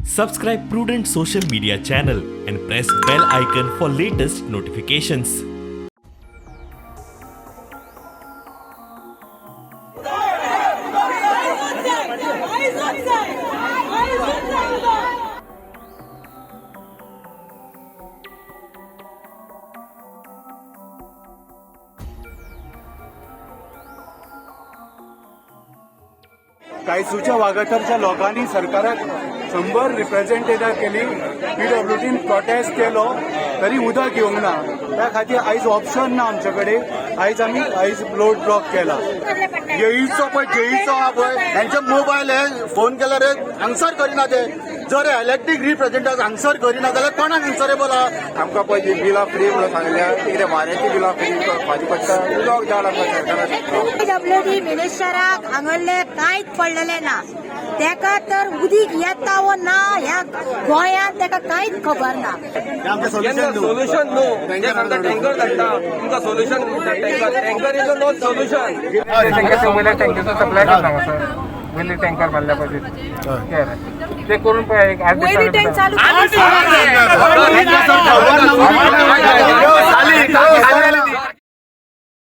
Subscribe Prudent Social Media channel and press bell icon for latest notifications. कायसूच्या वागातरच्या लोकांनी सरकाराक 100 representative केली, पीडब्ल्यूडीन protest केलो तरी उदक येवंक ना. त्या खातीर आयज ऑप्शन ना आमचे कडेन. आयज आमी आयज रोड ब्लॉक केला. जेईचो पळय, जेईचो आहा पळय, हेंचे मोबायल हे फोन केल्यार आन्सर करिना. ते जर इलेक्ट्रीक रिप्रेझेंटेटिव्ह आन्सर करिना जाल्यार कोणाक आन्सरेबल आहा? आमकां पळय ती बिलां फ्री म्हणून सांगल्या, कितें वाऱ्याची बिलां फ्री करपाची पडटा. उदक जाय आमकां सरकारान. पीडब्ल्यूडी मिनिस्टराक हांगल्ले कांयच पडलेलें ना. तेका तर उदीक येता वो ना ह्या गोंयांत तेका कांयच खबर ना. सोल्युशन सोल्युशन न्हू. ते सांगता टँकर धाडटा तुमकां, सोल्युशन म्हणटा tanker. Tanker is not solution. वयल्या टँकेचो सप्लाय करता हांगासर. वयले टँकर मारल्या पळय ते करून पळय एक 8 वयली टँक दिसांनी. चालू.